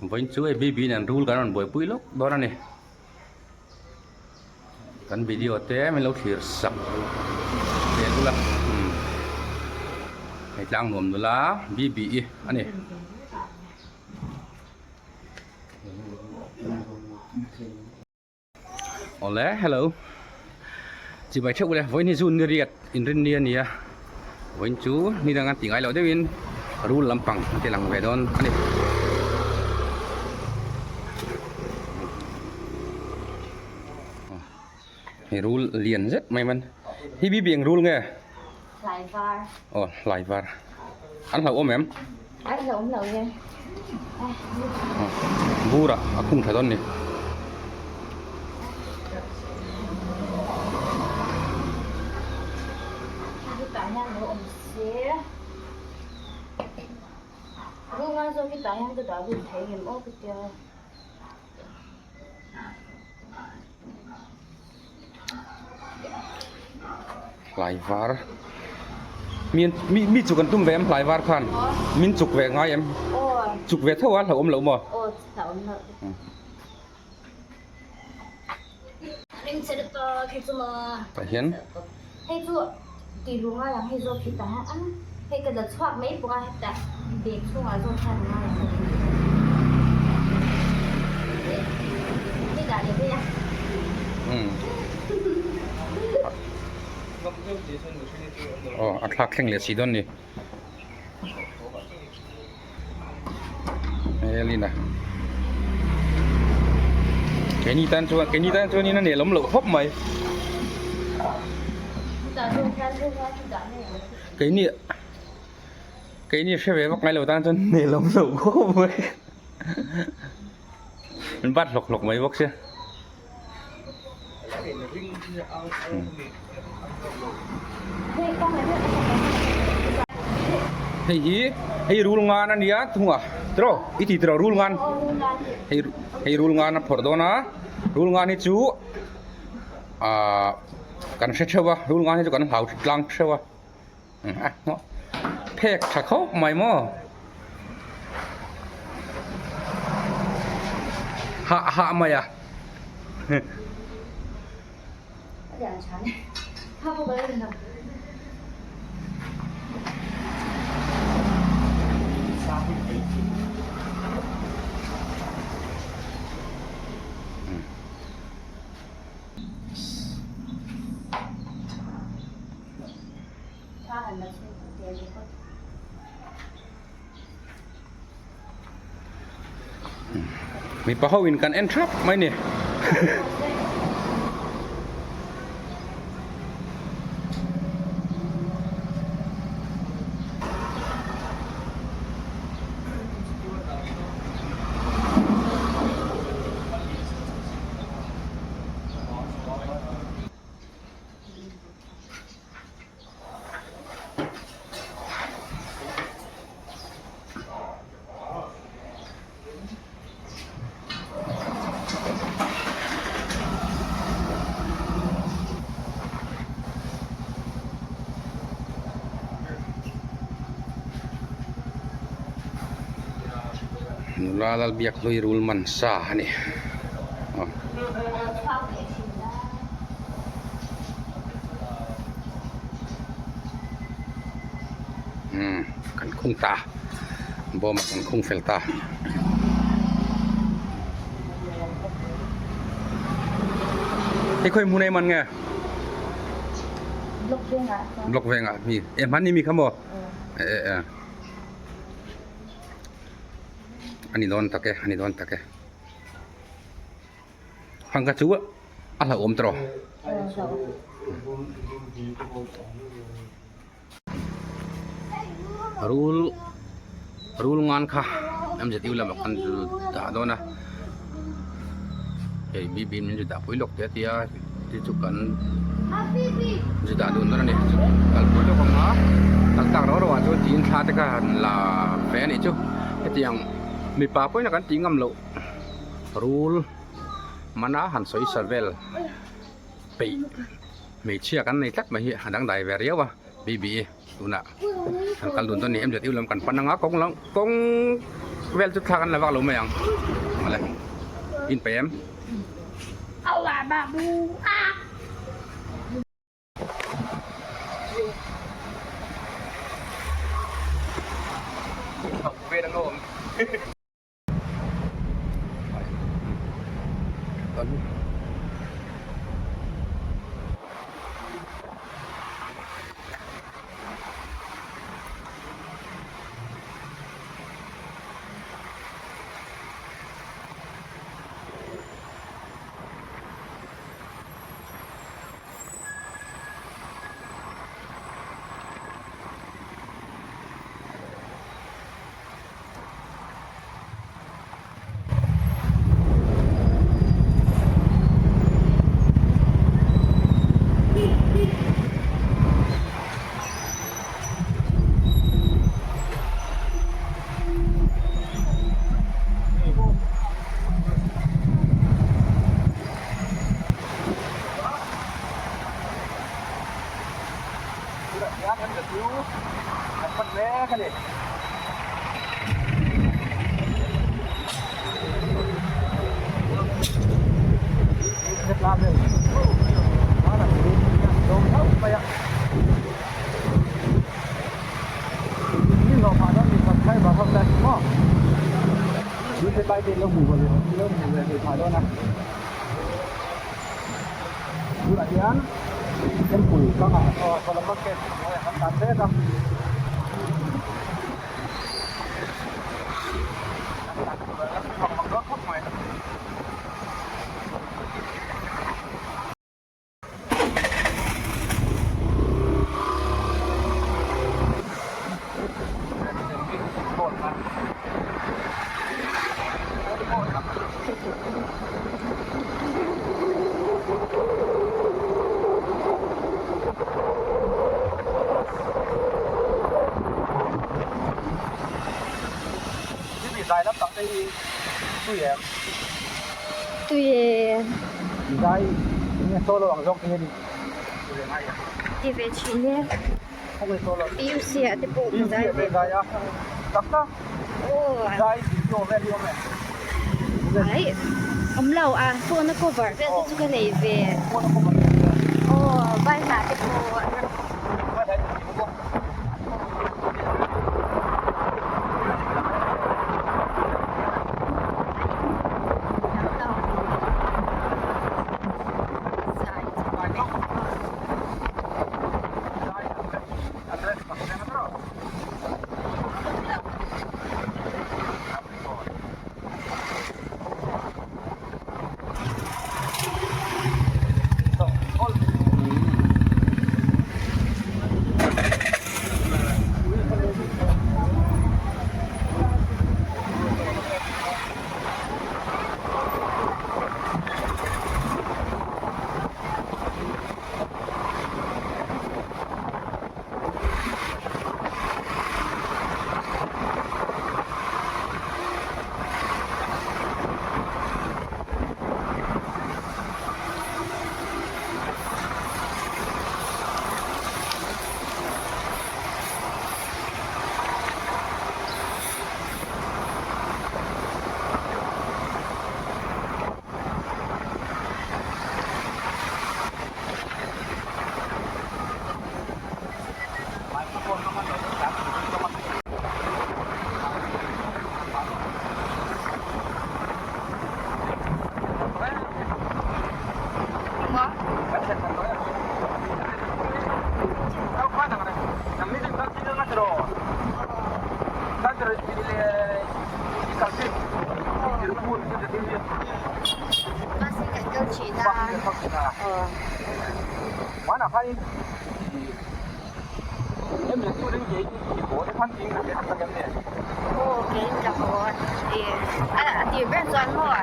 Vawiin chu hei BB nen rul kan rawn buaipui lawk dawn a ni. Kan video te min lo thlir sak zel ula umm hei tlang nuam nula BB i a ni. Awle hello chibai theuh ule vawiin hi zun ni riat inrin ni a ni a vawiin chu ni dang an tih ngai loh deuhin rul lampang a ti lang ve dawn a ni. Hei rul lian zet mai man hi bibi eng rul nge? Hlai var. Aw hlai var. An hlauhawm em? An hlauhawm lo e. Bur ah a khung tha dawn ni. Hetah hian lo awm se. Runga zawk hetah hian ka dah lut thei ngem aw ka tia. Hlai var mi mi mi chuk an tum ve em hlai var khan min chuk ve ngai em chuk ve tho a hlauhawm loh maw tah hian Aw a thlak thleng leh si dawn ni Elina keini tan chuan keini tan chuan in a nelawm loh khawp mai keini keini hre ve vak ngai lo tan chuan nelawm loh khawp mai min bat hlawk hlawk mai bawk sia. Hei hi hei rul ngan a nia thunga tiraw i ti tiraw rul ngan hei hei rul ngan a phawrh dawn a rul ngan hi chu ahh kan hre theuh a rul ngan hi chu kan hlau tlang theuh a phek tha khawp mai maw hah hah mai a. Mipa ho in kan en thap mai ni. Nula Lalbiakhlui rul man sa a ni. Umm kan khung ta bawm ah kan khung fel ta hei khawi hmun a man nge block vengah mi e hmanni mi kha maw e e e a ni dawn tak e a ni dawn tak e. Pangka chu a hlauhawm tawh. Rul rul ngan kha MZU lamah khan zu dah dawn a hei bibi min zu dah pui lawk te a tia chu chu kan zu dah dun dawn a ni kalpui lawk ang a kal tak rau rau ah chuan tiin thla te kha han la ve a nih chu hetiang mipa pawhin a kan tih ngam loh. Rul mana han sawi sa vel peih hmeichhia kan nei tlat mai hi a dangdai ve riau a BBE tunah kan kal dun dawn ni MZU lam kan pan anga kawng lam kawng vel chu thla kan la vak lo mai ang awle in peih em? Tunah hian temple kangah market hnuaiah kan tan mek a. Tui e. Ti ve thin e. PUC ah te pawh ka zai ve. Aw. Ai awm lo a phone a cover vel te chu ka nei ve. Aw vai hna te pawh. A tir ber chuan maw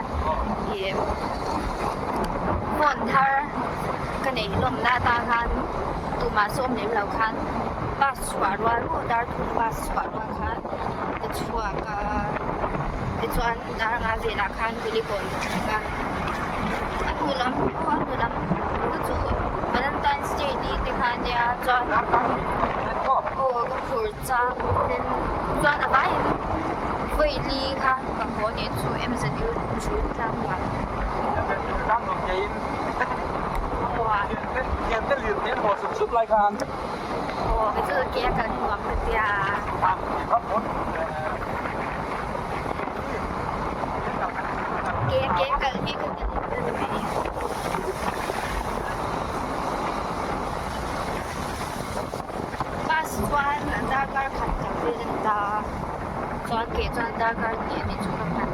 ih phone thar ka neih hlawmna atang khan tumah sawm lem lo khan bus chhuah rual maw dar thum bus chhuah rual khan ka chhuak a tichuan dar anga velah khan kulikawn ka thleng a a hnu lam pawh a hnu lam ka chu valentine's day ni te kha ania chuan aw ka phur chang chuan a vaiin. Vawi li kha ka haw nih chu MZU thu tlang vang. Aw kei chu ke a kal hi nuam ka tia. Ke ke kal hi ka ti a ni mai. Bus chuan darkar khat kal vel a ni ta a, chuan ke chuan darkar hnih a nih chu ka hman.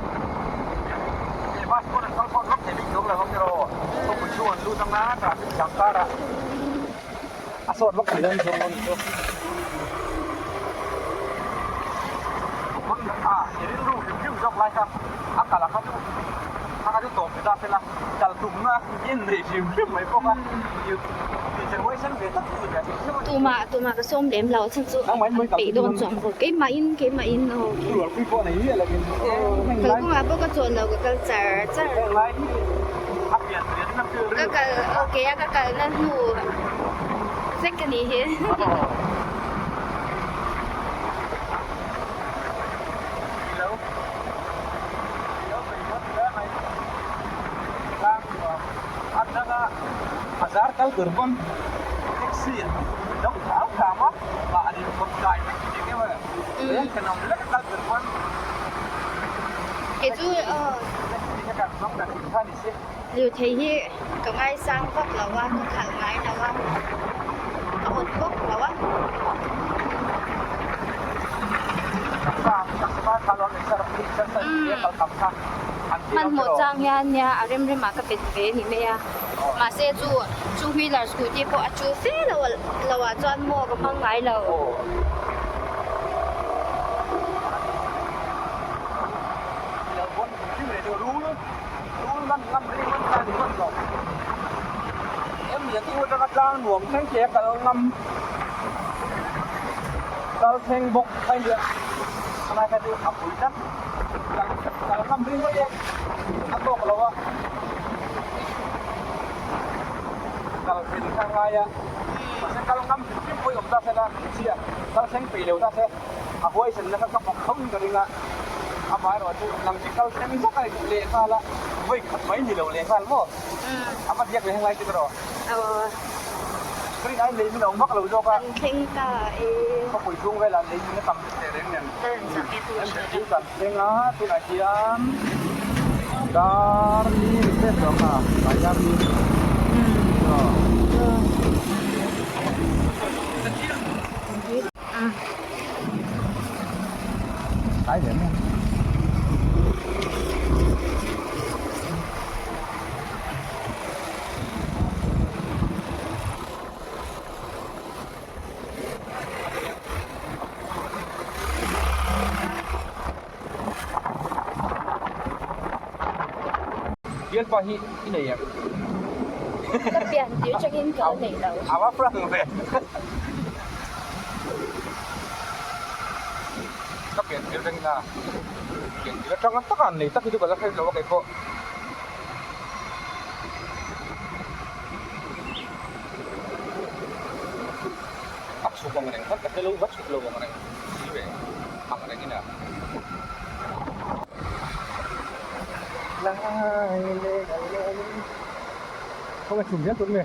Tumah tumah ka sawm lem lo chhan chu an peih dawn chuang bawk keimahin keimahin aw kalkawngah pawh ka chawn lo ka kal char char ka kal aw keia ka kalna hnu vek a nih hi. Bazar kal tur pawn taxi an deuh hram hram a, mahni kawt kai vek chi eng emaw eng thenawm lek a kal tur pawn Kei chu taxi kha kan hmang ta thin kha ni si. Lirthei hi ka ngaisang vak lo a, ka khalh ngai lo a, ka awt bawk lo a. Hmanhmawh chang hian nia a rem remah ka bet ve a ni mai a, mahse chu two wheeler scooty pawh a chu fe lo lo ah chuan maw ka hmang ngai lo. Kan thleng ta e. Bialpa hi i nei em? Ka pian tir changin ka la nei lo. A va frank ve. Ka pian tir changin a pian tir atanga taka an nei tak hi chu ka la hre lo a keipawh. A chhuk ang reng khan ka hre lo va chhuk lo ang reng si ve ang reng in a. Khawngaih chhum zel tur nge?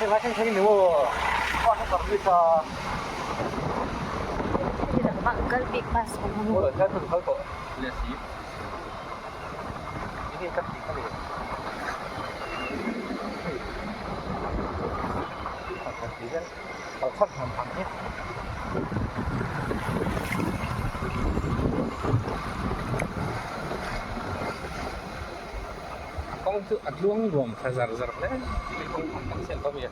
Heng lai thleng thleng in ni maw? Kawng chu a tluang nuam tha zar zar hle mai kawng ang tak siam tawh a mi a.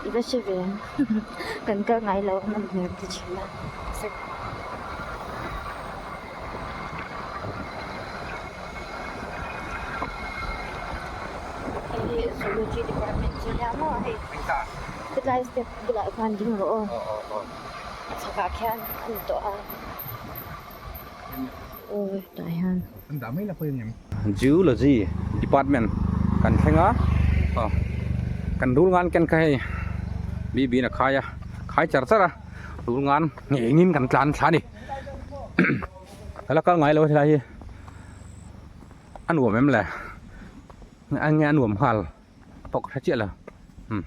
I va hre ve ang kan kal ngai lo a hman hmel ti thin a. Zoology department chu nia maw hei hetlai step bulah khan ding rawh aw a chhakah khian a ni tawh a aw tah hian. Zoology department kan thleng a aw kan rul ngan ken kha hei bibi in a khai a khai char char a rul ngan ngengin kan tlan thla a ni ka la kal ngai lo a helai hi. A nuam em le a nge a nuam nghal pawh ka hre chiah lo umm.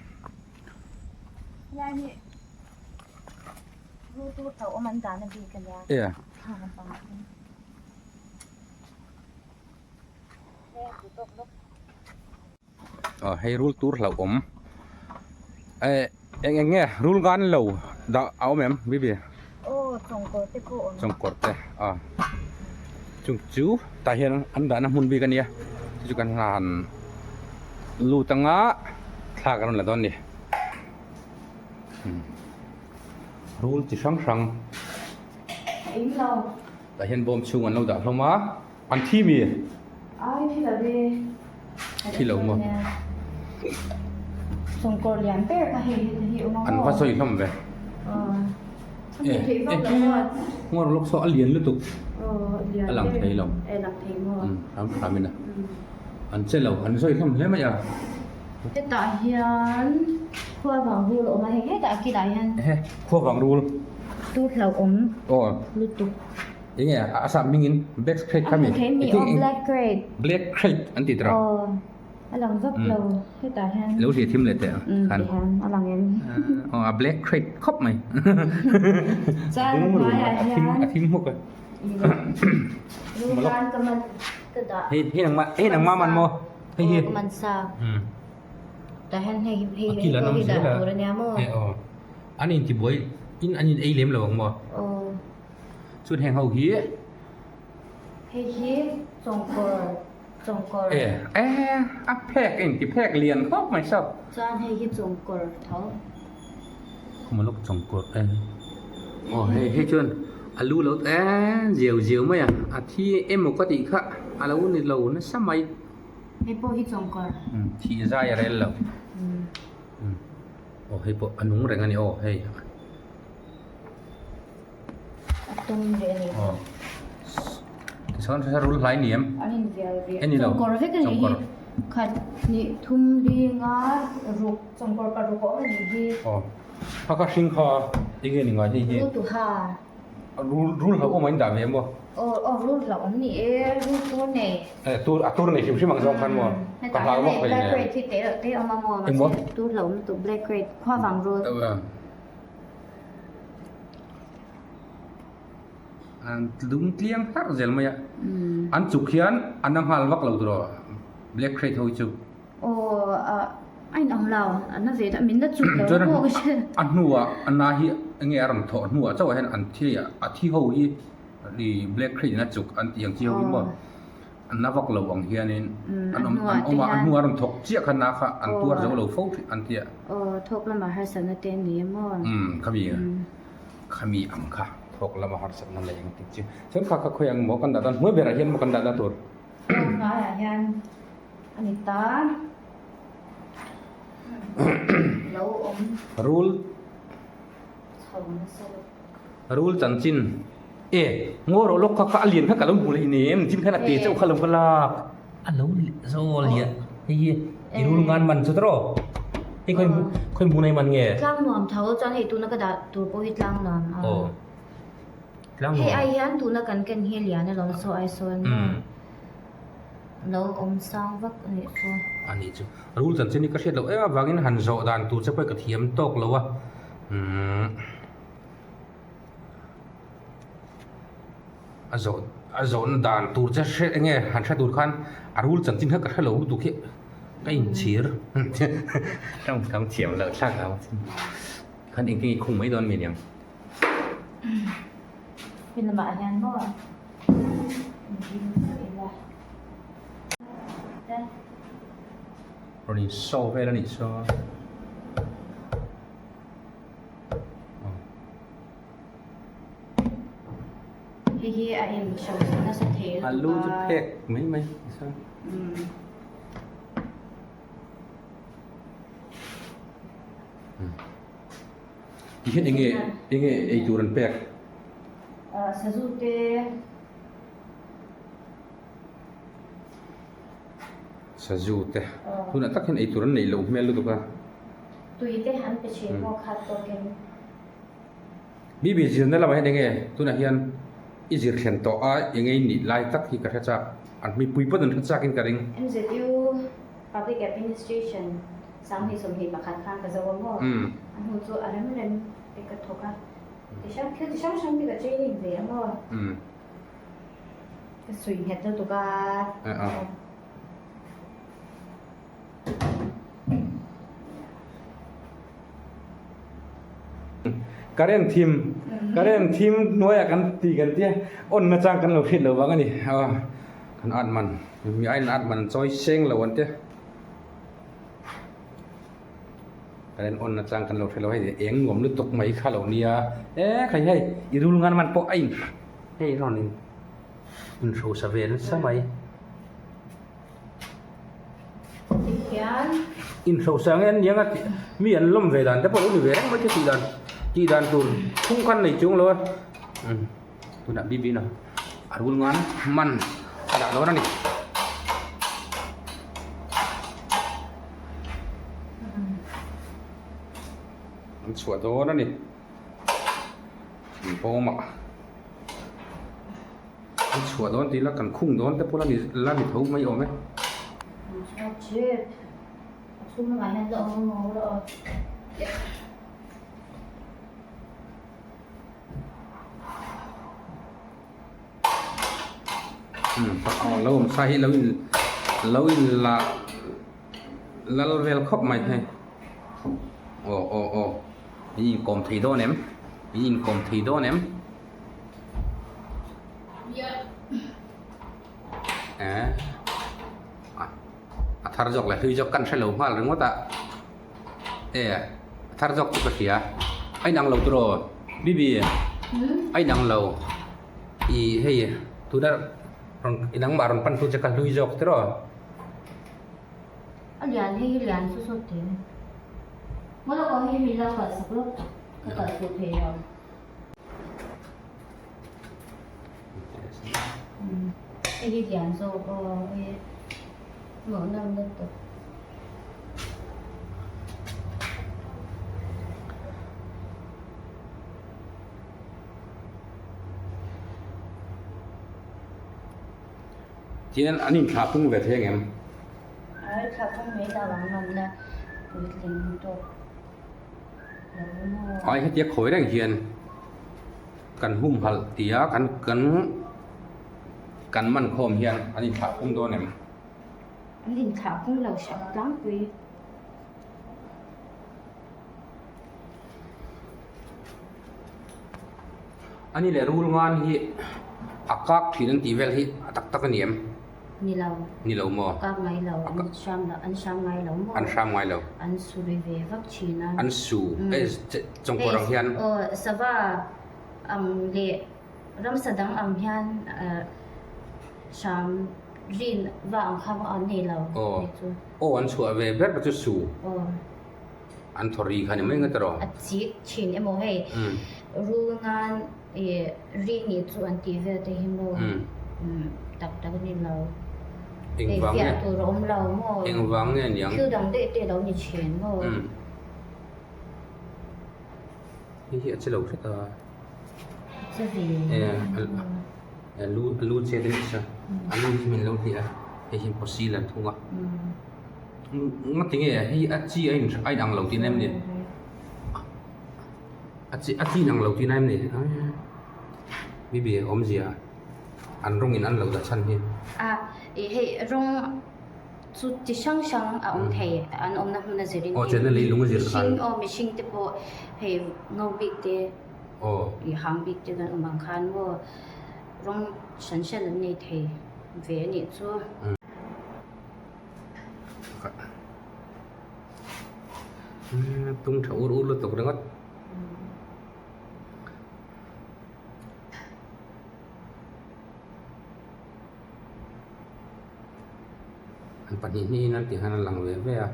Aw hei rul tur hlauhawm eh eng eng nge rul ngan lo dah a awm em bibi aw chawngkawr te pawh awm chawngkawr te a chung chu tah hian an dahna hmun bik a nia chu chu kan han lut anga thla kan rawn la dawn a ni rul chi hrang hrang tah hian bawm chhung an lo dah hlawm a. An thi mi? Ai thi lo ve. Thi lo maw? Chawngkawr lian ber kha hei hi awm ang An va sawi hlawm ve. Eh, eh, ngawr lawk saw a lian lutuk. A lang thei lo. E lang thei maw? Um, ram hram in a. An che lo, an sawi hlawm hle mai a. Hetah hian khuavang rul a awm a, hei hetah kilah hian. Ehe, khuavang rul. Tur hlauhawm lutuk. Enge a sap hmingin black crate kha mi? A mi aw black crate. Black crate an ti tawh. Aw a lang vak lo hetah hian. Lo hliah thim leh teh ang. Umm ti hian a lang em. Aw a black crate khawp mai. Chuan hnuaiah hian. A thim hmuk a. Rulngan ka man ka dah. Hei hei nangmah hei nangmah man maw? Hei hi. Aw ka man sa. Tah hian hei hei hei pawh hi dah tur a nia maw? Aw an intibuai in an in ei lem lo ang maw? Aw. Chuan heng ho hi. Hei hi chawngkawr chawngkawr. E e a phek a inti phek lian khawp mai saw. Chuan hei hi chawngkawr tho. Khuma lawk chawngkawr e. Aw hei hei chuan a lu lo e ziau ziau mai a a thi emaw ka tih kha a lo ni lo nasa mai. Hei pawh hi chawngkawr. Thih zai a rel lo. Aw hei pawh a nung reng a ni aw hei. A tum ve a ni. Aw. Tichuan hre rul hlai ni em? An in vial ve. Eni lo. Chawngkawr vek a nih hi. Khat hnih thum li nga ruk chawngkawr paruk a awm a nih hi. Aw. Kha kha hring kha enge ni ngai hei hi. Rul tuha. Rul rul hlauhawm a in dah ve em aw? Aw aw rul hlauhawm ni e rul tur nei. Eh tur a tur nei hrim hrim ang zawng khan maw? Ka hlau vak hlei nem. Black crate hi te reuh te awm a maw? Engmaw? Tur hlauhawm lutuk black crate khuavang rul. An lung tliang hlarh zel mai a an chuk hian an a nghal vak lo tur aw black crate ho hi chu aw a in ang lo an na ve ta min la chuk lo pawh ka hre a hnuah a na hi enge a rawn thawh hnuah chauh ah hian an thi a thi ho hi black crate in a chuk an tih ang chi ho hi maw. An na vak lo ang hianin an awm an awm a, a hnuah a rawn thawk chiah kha na kha an tuar zo lo fo thin an tia. Aw, thawk lama harsatna te an nei em aw? Umm, khami khami ang kha thawk lama harsatna nei ang tih chu. Chuan kha kha khawi ang maw kan dah dan hnuai berah hian maw kan dah dan tur. Aw, hnuaiah hian a ni ta. Lo awm. Rul. Chho nasa lutuk. Rul chanchin e ngaw rawh lawk kha kha a lian kha ka lo hmu leh nem chin khan a te chauh kha lo ka lak a lo zaw lian hei hi i rul ngan man chu tawh hei khawi khawi hmu nei man nge tlang nuam tho chuan hei tuna ka dah tur pawh hi tlang nuam a aw tlang nuam hei ai hian tuna kan ken hi a lian alawm saw ai sawn lo awm sang vak a nih chu a nih chu rul chanchin hi ka hriat loh em avangin han zawh dan tur che pawh hi ka thiam tawk lo a umm. A zawh a zawhna dan tur che hre enge han hre tur khan a rul chanchin kha ka hre lo lutuk hi ka inchhir tawngkam thiam loh thlak ang khan engtin nge khung mai dawn mi niang. He lamah hian maw engtin ila. Rawn in show vel a nih chuan. Hei hi a in hro nasa thei lutuk a. Alu chu phek mai mai nasa. Ti hian enge enge ei tur an pek? Sazu te. Sazu te. Tunah tak hian ei tur an neih loh hmel lutuk a. Tui te an pe thin maw khat tawkin. Bibi zirna lamah hian enge tunah hian i zir thlen tawh a enge i nih lai tak hi ka hre chak. An mipui pawn an hre chakin ka ring. MZU Public Administration 2021 khan ka zo a maw? A hnu chu a rem rem te ka thawk a. Ti hrang thil ti hrang hrang te ka training ve a maw? Ka suih nghet lutuk a. Current thim current thim hnuaiah kan ti kan tia on na chang kan lo hriat lo vang a ni kan at man mi aiin at man chawi seng lo an tia current on na chang kan lo hre lo hei eng nuam lutuk mai kha lo nia e khai hei i rul ngan man pawh a in hei rawn in inhrosa ve nasa mai. Inhrosa nge an niang a tih mi an lawm ve dan te pawh a lo ni ve reng mai chu tih dan tih dan tur phung khan nei chuang lo a tunah bibi na a rul ngan man a dah dawn a ni. An chhuah dawn a ni bawmah. An chhuah dawn tih ila kan khung dawn te pawh la ni la ni tho mai awm e. An chhuak tep a chhung lamah hian la awm maw la aw. Um aw lo awm sa hi lo in lo in la lal vel khawp mai hei aw aw aw in inkawm thei dawn em in inkawm thei dawn em. A thar zawk leh hlui zawk kan hre lo nghal ringawt a e a thar zawk chu ka hria a inang lo tiraw bibi a inang lo ih hei tuna rawn nangmah rawn pan tu che kha hlui zawk tiraw. A lian hei hi lian chu sawt teh maw lawk aw hei min lo kalh sak lawk ka kalh fuh thei lo. Hei hi lian zawk aw hei hmuh nawm lutuk. Tian an inthlah pung ve thei angem? Ai thlah pung mai lo ang ngamna puitling tawk. Ai hetia khawi reng hian kan humhalh tia kan kan kan man khawm hian an inthlah pung dawn em? An inthlah pung lo hram tlangpui. Ani leh rul ngan hi a kak thin an tih vel hi a tak tak a ni em? Ni lo. Ni lo maw? Kak ngai lo, an hram lo, an hram ngai lo maw? An hram ngai lo. An su ri ve vak thin a. An su, eh chawngkawr ang hian. Aw, sava ang leh ramsa dang ang hian hram rin va ang kha an nei lo. Aw, aw an chhuah ve ber chu su. Aw. An thaw ri kha ni mai nga tiraw? A chik thin emaw hei, rul ngan Ih ri nih chu an tih vel te hi maw tak tak a ni lo. Hei fiah tur a awm lo maw? Engvang nge niang? Thil dang daih te lo ni thin maw? Hei hi a che lo hret a. A che ve. A lu a lu che te nih chuan a lu hi min lo hliah a hei hian pawsi lan thung a. Ngatinge hei a chi a inang lo tihna em ni? A chi a chin ang lo tihna em ni maybe awmzia an rawng in an lo dah chhan hi. A ih hei rawng chu chi hrang hrang a awm thei an awmna hmun a zir in Aw chenna lei lung a zir khan. Mihring aw mihring te pawh hei ngo bik te aw ih hang bik te kan awm ang khan maw rawng hran hran an nei thei ve a nih chu. Tung tha ur ur lutuk ringawt. An pahnih hnih in an tih khan a lang ve ve a.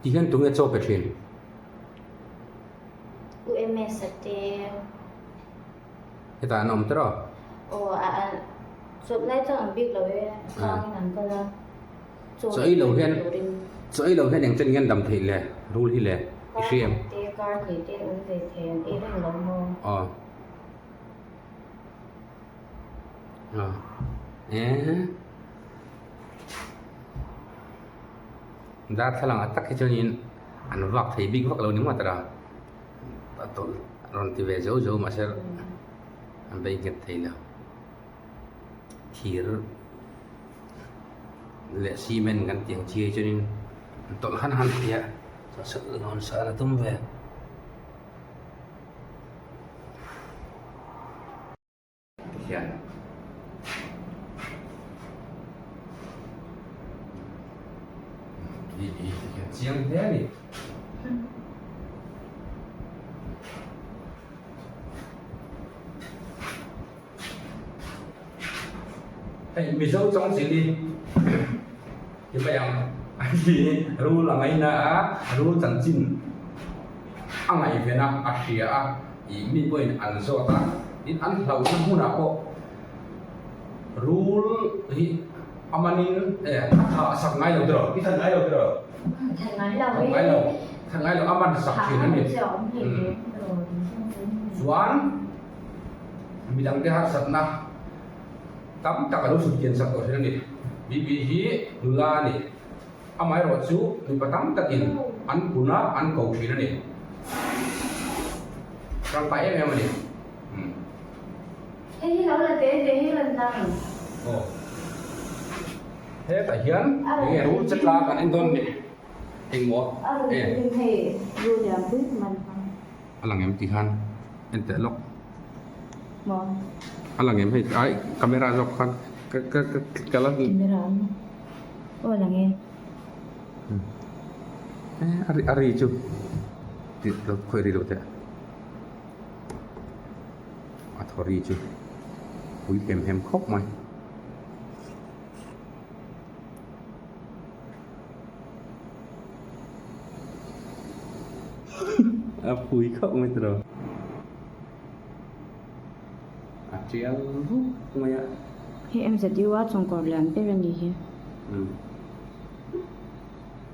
Ti hian tunge chaw pe thin? UMS a te. Hetah an awm tawh? Aw a a chawlh lai chuan an bik lo e, a changin an kal a. Chaw ei lo hian chaw ei lo hian eng chen nge an dam theih le rul hi le i hria em? Kar te kar hnih te awm ve thei an ei reng lo maw? Aw. Aw. Eeh. Darthlalang ah tak hi chuanin an vak thei bik vak lo ni ngawt a a tawlh rawn ti ve zo zo mahse an bei nghet thei lo thir leh cement kan tih ang chi hi chuanin an tawlh han han thei a rawn san a tum ve. Hian chiang hle a ni. Hei Mizo chawng chin hi ti mai ang a hi rul a ngaina a rul chanchin a ngaihven a a hria a ih mi pawhin an zawt a tin an hlauhna hmunah pawh rul hi a manin e a thah sak ngai lo tiraw i that ngai lo tiraw that ngai lo that ngai lo a man sak thin a ni chuan. Midangte harsatna tam tak a lo sutkian sak tawh thin a ni. BB hi nula a ni. Amaherawh chu mipa tam takin an pun a, an ko thin a ni. Tangkai em em a ni. Hei hi lo la te te hi rawn lang. Aw. Hetah hian eng nge rul che tla kan en dawn ni. Engmaw? A rawn hei rul lian pui man hmang. A lang em tih khan en teh lawk. A lang em hei ai camera zawk khan ka ka ka ka la Camera an aw a lang e. A ri a ri chu tih lo khawih ri lo teh a thaw ri chu pui hem hem khawp mai. A phui khauh mai tawh a tial rup mai a. Hei MZU a chawngkawr lian ber a ni hi. Umm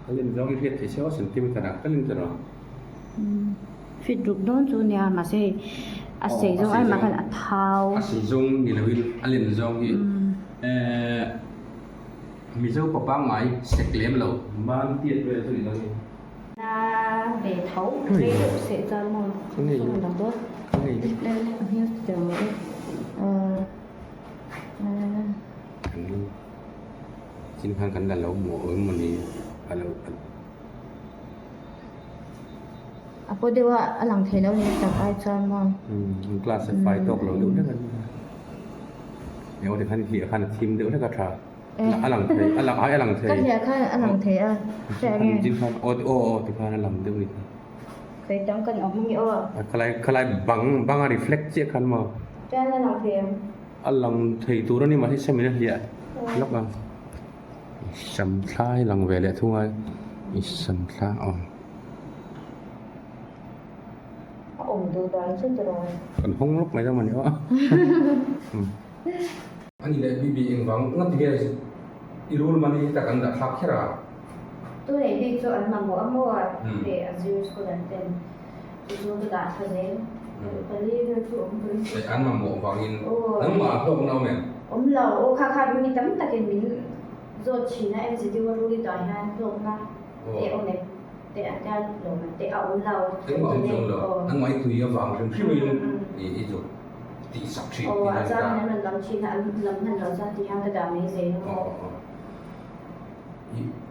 a len zawng i hriat theih se aw centimeter ah ka len tawh lo. Umm feet ruk dawn chu a nia mahse hei a sei zawng ai mah khan a thau. A sei zawng ni loin a len zawng hi ehh. Mizo pa pangngai sek lem lo. Man tiat vel chu ni lo hi. Na ve tho rei deuh seh chuan maw sawm dang dawn. Le le a hmel chu tel maw e. Chin khan kan la lo maw awm maw ni a lo. A paw deuh a a lang thei lo ni tak ai chuan maw. Umm class a fai tawk lo deuh hlek a ni. Eng aw tikhan hliah khan a thim deuh hlek a tha. A lang thei a lang ai a lang thei. Ka hliah khan a lang thei a. Chin khan aw aw aw tikhan a lang deuh ni kha. Kei tam kan awm ange aw. Khalai khalai bang bang a reflect chiah khan maw. Chuan a lang thei ang. A lang thei tur a ni mahse samin a hliah lawk ang. Sam thlai lang ve leh thung a i sam thla aw. A awm duh dan chu tiraw. Kan hawng lawk mai dawn a ni aw. Ani leh Bibi engvang nga ti nge i rul mani hi tak an dah thlak kher a? Tunei bik chu an mamawh a maw a hei a zir school an ten chu chu ka dah thla zel pali vel chu awm tawh in. Hei an mamawh vangin nangmah a hlawkna awm em? Awm lo aw kha kha mi tam takin min zawt thin a MZU a rul i tah hian hlawkna te awm em te an tia lawm an te a awm lo. Engmah awm chuang lo nangmah i tui avang hrim hrimin i zuk. tih sak thin tih a ni ta. Aw a changin an rawn lam thin a, an lam hman loh chuan ti hian ka dah mai zel a. Aw aw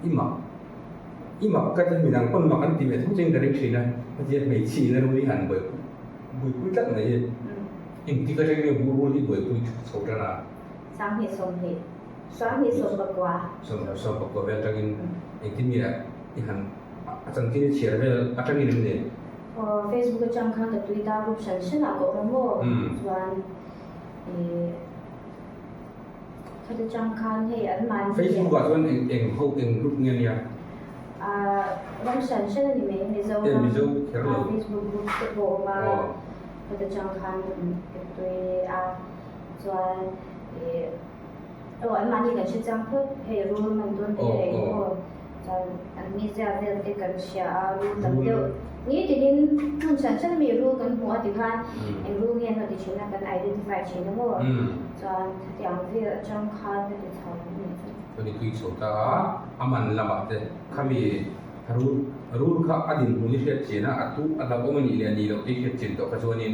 I mak i mak ka ti midang pawn mak an ti ve tho chiang ka ring thin a, hetia hmeichhia in a rul hi han buaipui tlat mai hi engtik atang nge rul hi buaipui chho tan a? 2020, 20 pakua. 20 pakua vel atangin engtin nge i han a chanchin i chhiar vel atangin em ni? Aw Facebook atang khan ka tui ta group hran hran ah ka awm a maw chuan ih khata tang khan hei an mahni Facebook ah chuan eng eng ho eng group nge nia? Ram hran hran a ni mai, Mizoram Facebook group te pawh a awm a, heta chang khan ka tui a, chuan ih aw anmahni kan hre chiang phawt, hei rul man dawn te leh eng emaw chuan an mizia vel te kan hria a, rul tam deuh nitinin hmun hran hran ami rul kan hmu a tikhan eng rul nge an rawn ti thin a, kan identify thin a maw, chuan hetiang vel atang khan ka ti chho a nih chu. Chuan i tui chho ta a, a man lamah te khami rul rul kha a dinhmun i hriat chian a, a tu a hlauhawm a nih leh a nih loh te i hriat chian tawh kha chuanin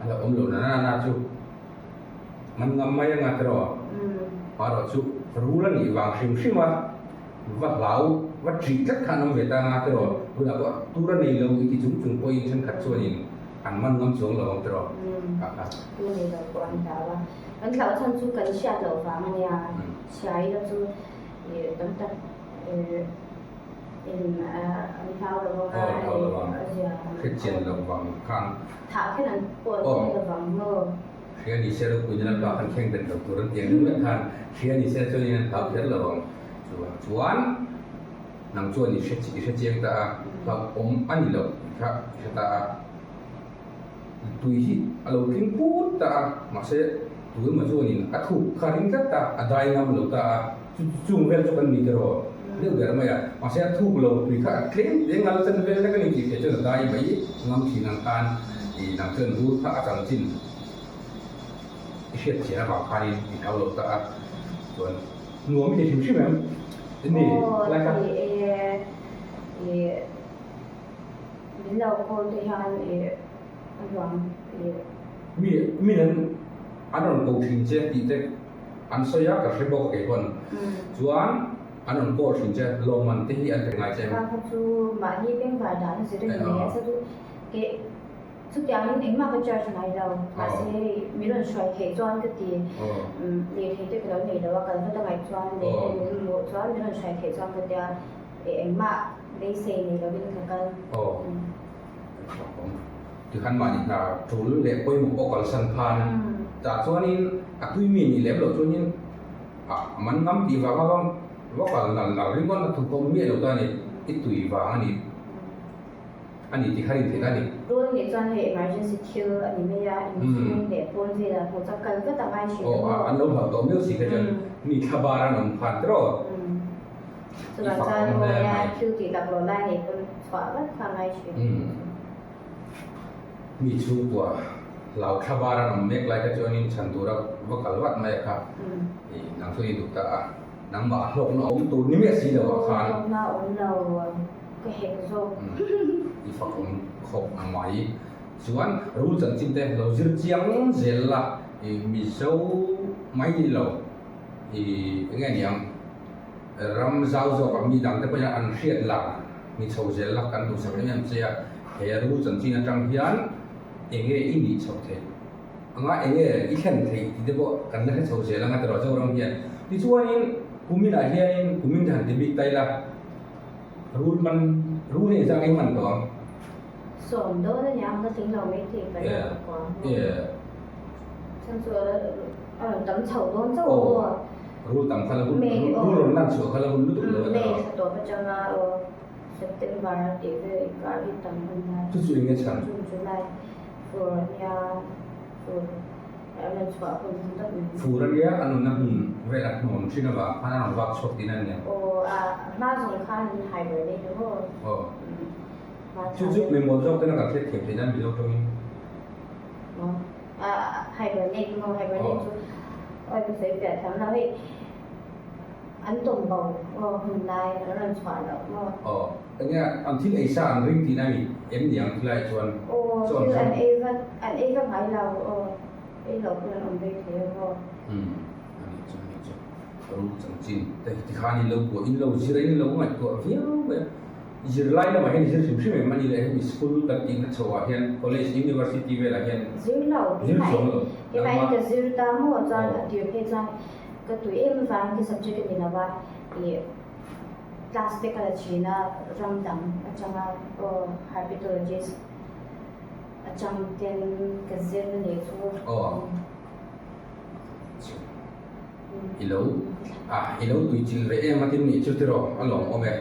a hlauhawm lo na na chu man ngam mai anga tiraw marawh chu rul a nih vang hrim hrim a, va hlau va ṭih tlat kha an awm ve ta anga tiraw tunah pawh tur a nei lo i ti chung chung pawhin thenkhat chuanin an man ngam chuang lo ang tiraw kha kha. Tur nei lo pawh an hlau a. Kan thlauh chhan chu kan hriat loh vang a nia, chhia ila chu ih tam tak ih in an hlau lo vang a, a zia ang. Hriat chian loh vang khan. Thah khen an pawh an thei lo vang maw? Hria ni se ropuina lampa khan thleng bet lo tur an ti ang deuh vek khan hria ni se chuanin an hlau kher lo ang. Chuvang chuan nang chuan i hre i hre chiang ta a, hlauhawm a ni lo tih kha i hre ta a. Tui hi a lo tling put ta a, mahse tui emaw chuanin a thuk kha ring tlat ta, a dai ngam lo ta a, chu chung vel chu kan ni tiraw deuh ber mai a, mahse a thuk lo tui kha a tlem tlem ngal chan vel lek a ni tih theih chuan a dai mai ngam thin ang khan ih nang chuan rul kha a chanchin i hriat chian avang khanin i hlau lo ta a, chuan nuam i ti hrim hrim em? Ni, lai kha. Aw ni e, ih. Min lo call te hian ih a hluam ih. Mi min an an rawn ko thin che tih te an sawi a ka hre bawk a kei pawn chuan an rawn call thin che lawmman te hi an pe ngai che em? Kha kha chu mahni bengvar dan a zir a ni mai a sa chu ke chutiangin engmah ka charge ngai lo mahse min rawn hruai theih chuan ka ti lirthei te ka lo nei lo a kal vat a ngaih chuan leh hei min mamawh chuan min rawn hruai theih chuan ka tia Engmah beisei nei lovin ka kal. Aw, kan chhuak awm. Tikhan mahni hna tul leh pawimawh pawh kalsan khan tah chuanin a tui mi nih lem loh chuanin a man ngam tih vang a va kal nal nal ringawt na thu pawh miah lo ta a ni, i tui vang a ni a ni tih kha rin theih a ni. Rul nih chuan hei emergency thil a ni mai a, inchhung leh pawn velah hmuh chuan kal vat a ngai thin a maw? Aw, an lo hlauh tawh miau si kha chuan mi thla bar an awm khan tiraw? Chuvang chuan aw nia thil tih lak loh lai nei pawn chhuah vat kha a ngai thin. Mi chhungkua hlau thla bar an awm mek lai kha chuanin chhan tura va kal vat mai a kha i nang chu i duh ta a, nangmah a hlawkna awm tur ni miah si lo ah khan. Hlawkna awm lo ka hek zawk. I fakawm khawp mai. Chuan rul chanchin te lo zir chiang zel la i Mizo mai ni lo i enge niang. Ram zau zawkah mi dangte pawhin an hriat lah ni chho zel la kan duhsak em em che a, he rul chanchin atang hian enge i nih chhoh theih anga enge i thlen theih tih te pawh kan la hre chho zel anga tiraw Zoram hian. Tichuanin kuminah hianin kumin te han ti bik ta ila rul man rul hi engzah nge i man tawh ang? Sawm dawn a nia ka tling lo mai thei ka rilru a kuam. Chhan chu a rawn tam chho dawn chauh a maw? Rul tam kha la hun, rul rawn lan chhuah kha la hun lutuk lo a May thla tawp atanga aw September a tih vel inkar hi tam hun lai. Chu chu enge chhan? June, July fur a nia, fur a lan chhuah hun hun tak mai. Fur a nia, a nunna hmun vel a hnawn thin avang khan a rawn vak chhuak tihna a nia. Aw, a hma zawng khan an hibernate a maw? Aw. Chu chu mimawl zawk tena kan hriat thiam theih nan Mizo tawngin. Maw? Hibernate maw? Hibernate chu awi ka sawi fiah thiam lo hei an tawm bo aw hun lai an rawn chhuah loh maw? Aw enge an thil ei sa an ring tihna mi em ni ang khilai chuan Aw thil an ei vat an ei vak ngai lo aw ei loh pawn an awm rei thei a maw? Umm a nih chu a nih chu rul chanchin te hi tikhan in lo buai in lo zir a in lo ngaihtuah viau mai a. Zirlai lamah hian zir hrim hrim em a ni leh hemi school kan tihna chho ah hian college university velah hian Zir lo zir chuang lo keimah in ka zir ta maw chuan a tir phei chuan ka tui em avangin ka subject a ni lo a ih class te ka la thin a ram dang atanga aw herpetologist atang ten ka zir na nih chu. Aw. I lo ah i lo tui chilh ve em a tin nih chu tiraw a lawm awm e.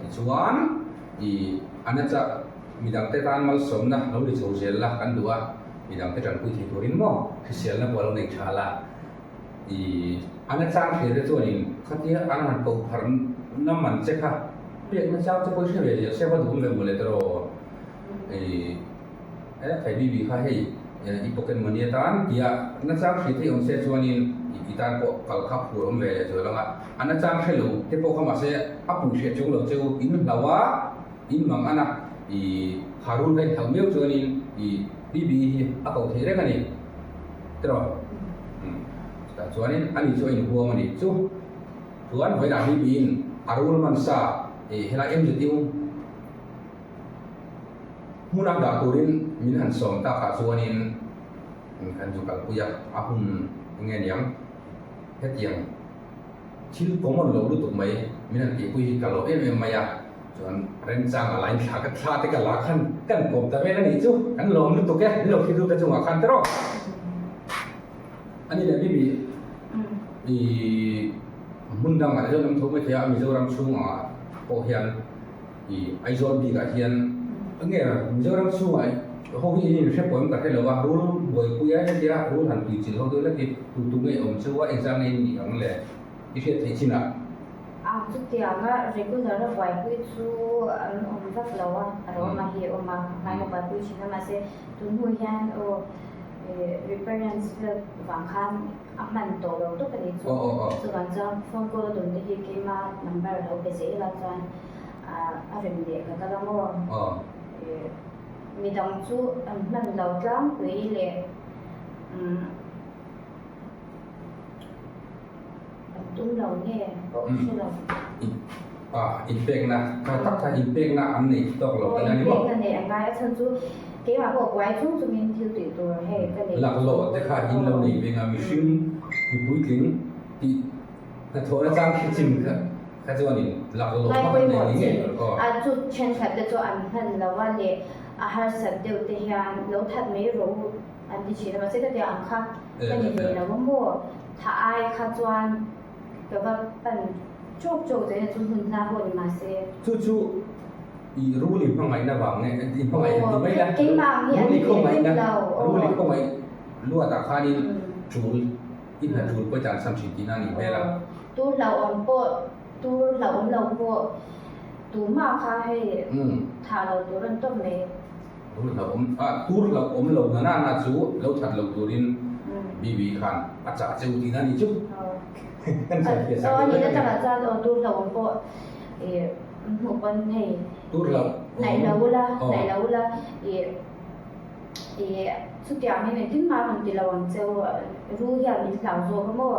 Tichuan i a na chah midangte tan malsawmna lo ni chho zel la kan duh a, midangte tanpui thei turin maw hriselna pawh lo nei tha la. I a na chang hria te chuanin khatia an han koh phar na man che kha pekna chang che pawh i hre ve zel se va duhawm ve mawle tawh. I e thei bibi kha hei i pocket money atan tia na chang hria thei awm se chuanin i tan pawh kal kha phur awm ve leh zual ang a. A na chang hre lo te pawh kha mahse a pui hriat chung lo cheu in hlau a, in mang an a, i kharul kha in hlau miau chuanin i bibi hi a koh thei reng a ni. Tiraw? Umm. Chutah chuanin ani chu a inhuam a ni. Chu chuan vawiinah bibi in a rul man sa i helai MZU hmuna dah turin min han sawm takah chuanin kan zu kalpui a, a hun enge niang hetiang thil common lo lutuk mai min han tihpui hi ka lo em em mai a, chuan remchang a lain thla ka thla te ka la khan kan kawm ta vel a nih chu, kan lawm lutuk e, min lo thlir lut te chungah khan tiraw a ni leh Bibi i hmun dangah te chuan awm tho mai thei a, Mizoram chhungah pawh hian i Aizawl bikah hian enge Mizoram chhungah ho hi in inhre pawh em ka hre lo a, rul buaipui a hetia rul han tui chilh ho deuh hlek hi tu tu nge awm cheu a engzah nge in nih ang le i hriat theih chinah. A chutianga regular a buaipui chu an awm vak lo a, a rawma hi a awm a, a hmain a buaipui thin a mahse tun hnu hian aw reparents vel vang khan a hman tawh lo tawp a nih chu. Chuvang chuan phone call a dawn te hi keima number a lo pe zel a chuan a rem leh ka kal ang aw. Midang chu an hman lo tlangpui leh an tum lo nge pawh hre lo. Inpekna tha tak kha inpekna an nei tawk lo tih a ni maw? Inpekna neih a ngai a chhan chu keimah pawh buai chung chungin thil tih tur hei ka nei. Laklawh te kha in lo nei veng a mihring mipuitling tih hnathawh na chang khi chin kha kha chuanin laklawh Ngai pawimawh chin a chu thenkhat te chu an hman lo a leh a harsat deuh te hian lo that mai rawh u an ti thin a mahse ka tiang ang kha ka ni ve lo a maw tha ai kha chuan ka va pan chawk chawk zel a chu hmun hla pawh ni mahse. Chu chu i rul i hmangaihna vang nge i hmangaih an ti mai la Keimah ang hi an rul i ni ve khawngaihna vek lo rul i khawngaih luatah khanin tul I hna tul pawh i tan sam thin tihna a nih hmel a. Tur hlauhawm pawh, tur hlauhawm lo pawh tumah kha hei thah lo tur an tawp mai. Tur hlauhawm, ah tur hlauhawm lo na na na chu lo that lo turin BB khan a chah cheu tihna a nih chu. Kan sawi fiah sak Aw deuh a nihna vek a ni. takah chuan aw tur hlauhawm pawh i hmuh pawn hei Tur hlauhawm. Hnaih lo ula, hnaih lo ula i. Ih, chutiang hian engtin mah rawn ti lo ang che u, ru hian min hlau zawk a maw?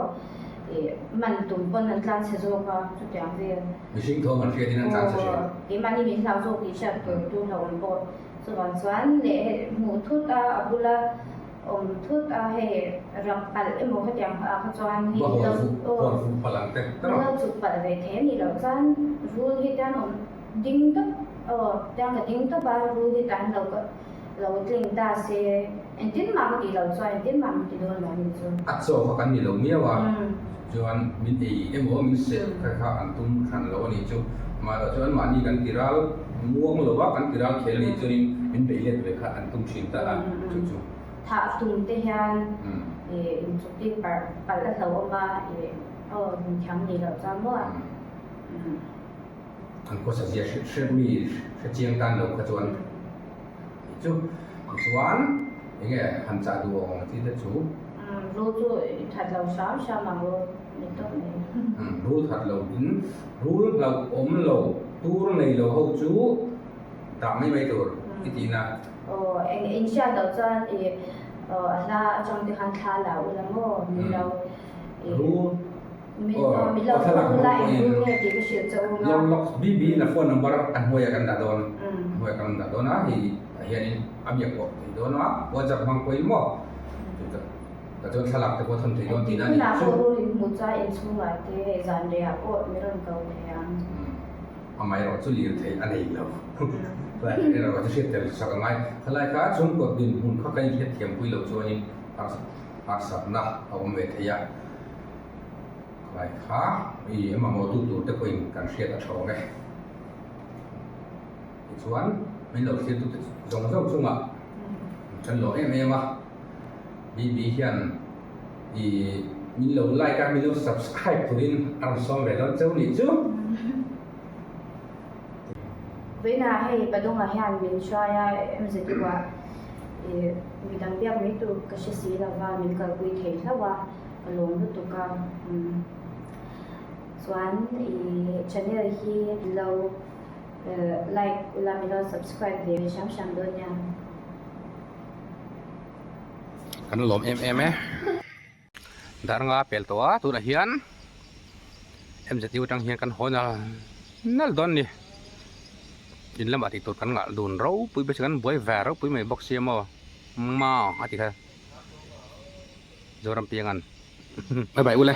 Ih, man tum pawn an tlan chhe zawk a, chutiang vel. Mihring thawm an hriatin an tlan chhe thin. Aw, keimahni min hlau zawk tih hriat tur tur hlauh awm pawh. Chuvang chuan leh hei hmuh thut a, a bula awm thut a, hei rak palh emaw khatiang ah kha chuan hei Va hawn fuh, hawn fuh palh ang te, min lo chuk palh ve thei a nih loh chuan rul hi tan awm ding tawp, aw, tiang ka ding tawp a, rul hi tan lo ka. Lo tling ta se, engtin mah ka tih loh chuan engtin mah min ti dawn lo a nih chu. A chaw kha kan ni lo miau a, chuan min ei emaw min seh kha kha an tum hran lo a nih chu. Amaherawh chuan mahni kan ti ral muang lo a, kan ti ral khel a nih chuanin min beih let ve kha an tum thin ta a, chu chu. Thah tum te hian inchuktir palh a hlauhawm a, aw inthiam nih loh chuan maw. An khawsa zia hre hre mi hre chiang tan lo kha chuan chu tichuan eng nge han chah duh awm ang chi te chu. Rul chu i that lo hram hram ang rul ni tawp mai. Rul that lo in rul hlauh awm lo tur nei lo ho chu dah mai mai tur i tih na. Aw eng in hriat loh chuan i a hla atang te khan thla la ula maw ni lo i. Rul Min lo phone la eng rul nge tih ka hrilh che u nga. Lawk lawk BB in a phone number a hnuaiah kan dah dawn a hnuaiah kan rawn dah dawn a hei tah hianin a biak pawh thei dawn a WhatsApp hmang pawhin maw tah chuan thlalak te pawh a thawn thei dawn tihna a ni Tunah pawh rul in hmuh chuan inchhungah te hei zan rehah pawh mi rawn ko thei ang. Amaherawh chu lirthei a nei lo lai erawh chu hriat tel sak a ngai khalai kha chhungkaw dinhmun kha kan inhriatthiampui loh chuanin harsatna a awm ve thei a. Khalai kha i a mamawh tu tur te pawhin kan hriat a tha awm e. Tichuan min lo thlir tute zawng zawng chungah kan lawm em em a, BB hian ih min lo like a, min lo subscribe turin a rawn sawm ve dawn cheu nih chu. Vawiinah hei Padawngah hian min hruai a, MZU-ah ih midang biak mai tur ka hre si lova min kalpui thei hlauh a, ka lawm lutuk a. Chuan ih channel hi lo like ula min lo subscribe ve hram hram dawn nia. Kan lawm em em e. Dar nga pel tawh a tunah hian MZU atang hian kan haw nal nal dawn a ni. In lamah tih tur kan ngah dun ropui bawk si kan buai ve ropui mai bawk sia maw maw a ti kha Zoram piangan. Bye bye ule.